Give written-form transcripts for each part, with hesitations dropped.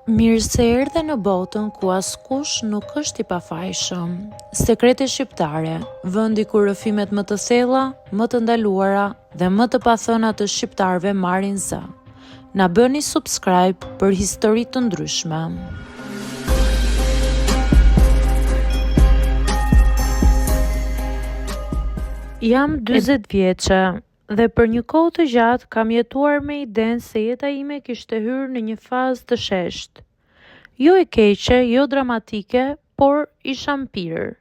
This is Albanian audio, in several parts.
Mirë se erdhe në botën ku askush nuk është i pafajshëm. Sekrete shqiptare, vendi ku rrëfimet më të thella, më të ndaluara dhe më të pathëna të shqiptarëve marrin zë. Na bëni subscribe për histori të ndryshme. Jam 40 vjeçe dhe për një kohë të gjatë kam jetuar me idenë se jeta ime kishte hyrë në një fazë të sheshtë. Jo e keqe, jo dramatike, por isha mpirë.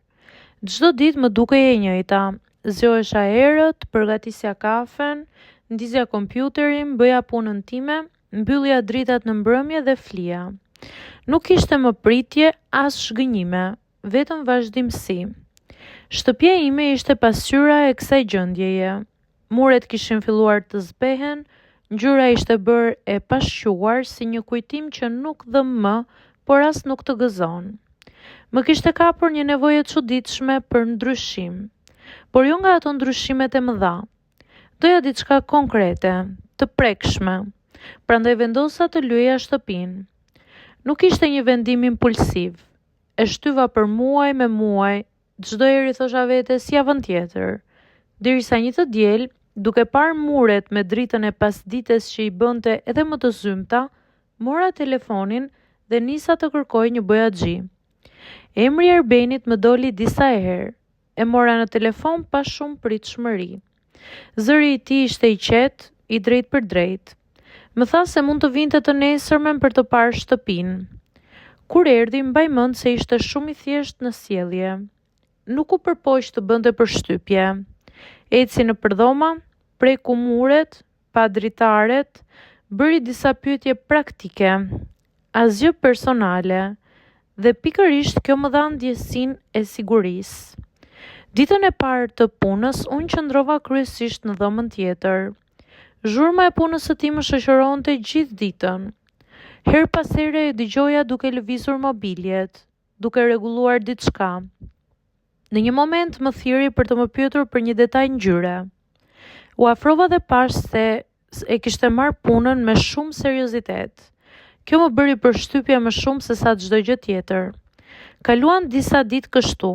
Çdo ditë më dukej e njëjta. Zgjohesha herët, përgatisja kafen, ndizja kompjuterin, bëja punën time, mbyllja dritat në mbrëmje dhe flija. Nuk kishte më pritje, as zhgënjime, vetëm vazhdimësi. Shtëpia ime ishte pasqyra e kësaj gjendjeje. Muret kishin filluar të zbehen, ngjyra ishte bërë e pashquar si një kujtim që nuk dhemb më, por as nuk të gëzon. Më kishte kapur një nevojë e çuditshme për ndryshim, por jo nga ato ndryshimet e mëdha. Doja diçka konkrete, të prekshme, prandaj vendosa të lyeja shtëpinë. Nuk ishte një vendim impulsiv. E shtyva për muaj me muaj, çdo herë i thosha vetes javën tjetër. Derisa një të diel, duke parë muret me dritën e pasdites që i bënte edhe më të zymta, mora telefonin dhe nisa të kërkoj një bojaxhi. Emri i Erbenit më doli disa herë. E mora në telefon pa shumë pritshmëri. Zëri i tij ishte i qetë, i drejtpërdrejtë. Më tha se mund të vinte të nesërmen për të parë shtëpinë. Kur erdhi, mbaj mend se ishte shumë i thjeshtë në sjellje. Nuk u përpoq të bënte përshtypje. Eci nëpër dhoma, preku muret, pa dritaret, bëri disa pyetje praktike, asgjë personale, dhe pikërisht kjo më dha ndjesinë e sigurisë. Ditën e parë të punës unë qëndrova kryesisht në dhomën tjetër. Zhurma e punës së tij më shoqëronte gjithë ditën. Herë pas here e dëgjoja duke lëvizur mobiljet, duke rregulluar diçka. Në një moment më thirri për të më pyetur për një detaj ngjyre. U afrova dhe pashë se e kishte marrë punën me shumë seriozitet. Kjo më bëri përshtypje më shumë sesa çdo gjë tjetër. Kaluan disa ditë kështu.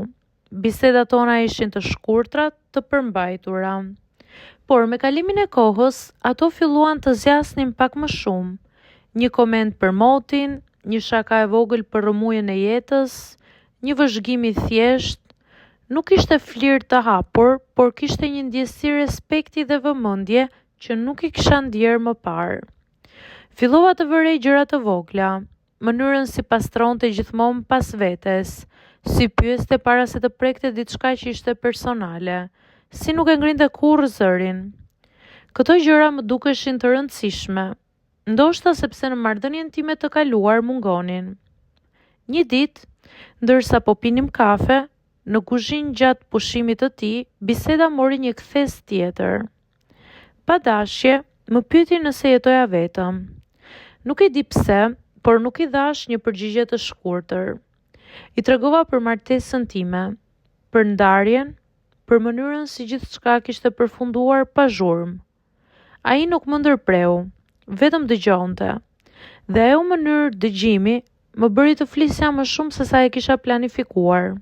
Bisedat tona ishin të shkurtra, të përmbajtura. Por me kalimin e kohës, ato filluan të zgjasnin pak më shumë. Një koment për motin, një shaka e vogël për rrëmujën e jetës, Një vëzhgim i thjeshtë, nuk ishte flirt të hapur, por kishte një ndjesi respekti dhe vëmendje që nuk i kisha ndjerë më parë. Fillova të vërej gjëra të vogla, mënyrën si pastronte gjithmonë pas vetes, si pyeste para se të prekte diçka që ishte personale, si nuk e ngrinte kurrë zërin. Këto gjëra më dukeshin të rëndësishme, Ndoshta sepse në marrëdhënien time të kaluar mungonin. Një ditë, ndërsa po pinim kafe, në kuzhinë gjatë pushimit të tij, biseda mori një kthesë tjetër. Pa dashje, më pyeti nëse jetoja vetëm. Nuk e di pse, por nuk i dhashë një përgjigje të shkurtër. I tregova për martesën time, për ndarjen, për mënyrën si gjithçka kishte përfunduar pa zhurmë. Ai nuk më ndërpreu, vetëm dëgjonte. Dhe ajo mënyrë dëgjimi më bëri të flisja më shumë sesa e kisha planifikuar.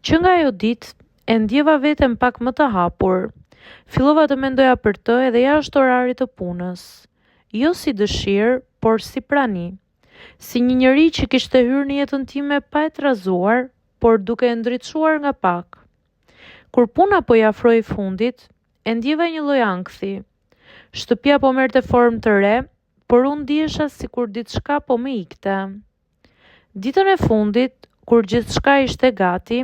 Që nga ajo ditë, e ndjeva veten pak më të hapur. Fillova të mendoja për të edhe jashtë orarit të punës. Jo si dëshirë, por si prani. Si një njeri që kishte hyrë në jetën time pa e trazuar, por duke e ndriçuar nga pak. Kur puna po i afrohej fundit, E ndjeva një lloj ankthi. Shtëpia po merrte formë të re, por unë ndihesha sikur diçka po më ikte. Ditën e fundit, kur gjithçka ishte gati,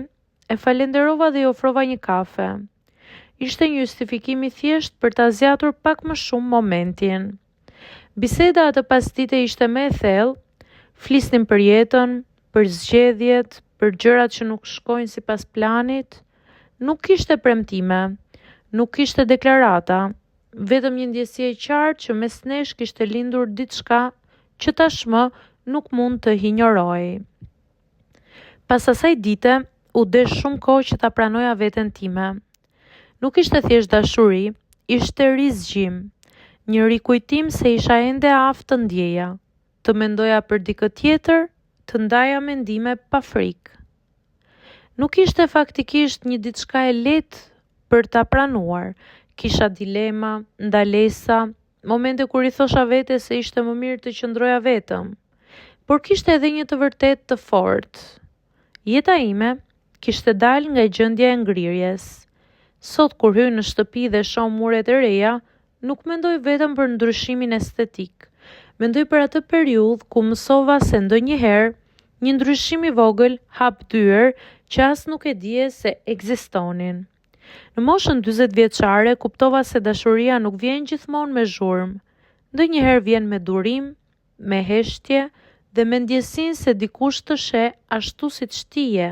e falenderova dhe i ofrova një kafe. Ishte një justifikim i thjeshtë për ta zgjatur pak më shumë momentin. Biseda atë pasdite ishte më e thellë, flisnim për jetën, për zgjedhjet, për gjërat që nuk shkojnë sipas planit. Nuk kishte premtime, nuk kishte deklarata, vetëm një ndjesi e qartë që mes nesh kishte lindur diçka që tashmë nuk mund të injorohej. Pas asaj dite, u desh shumë kohë që ta pranoja veten time. Nuk ishte thjesht dashuri, ishte rizgjim, një rikujtim se isha ende e aftë të ndjeja, të mendoja për dikë tjetër, të ndaja mendime pa frikë. Nuk ishte faktikisht një diçka e lehtë për ta pranuar. Kisha dilema, ndalesa, momente kur i thosha vetes se ishte më mirë të qëndroja vetëm. Por kishte edhe një të vërtetë të fortë. Jeta ime kishte dalë nga gjendja e ngrirjes. Sot kur hyj në shtëpi dhe shoh muret e reja, nuk mendoj vetëm për ndryshimin estetik. Mendoj për atë periudhë ku mësova se ndonjëherë një ndryshim i vogël hap dyer që as nuk e dije se ekzistonin. Në moshën 40 vjeçare kuptova se dashuria nuk vjen gjithmonë me zhurmë. Ndonjëherë vjen me durim, me heshtje dhe me ndjesinë se dikush të sheh ashtu siç ti je.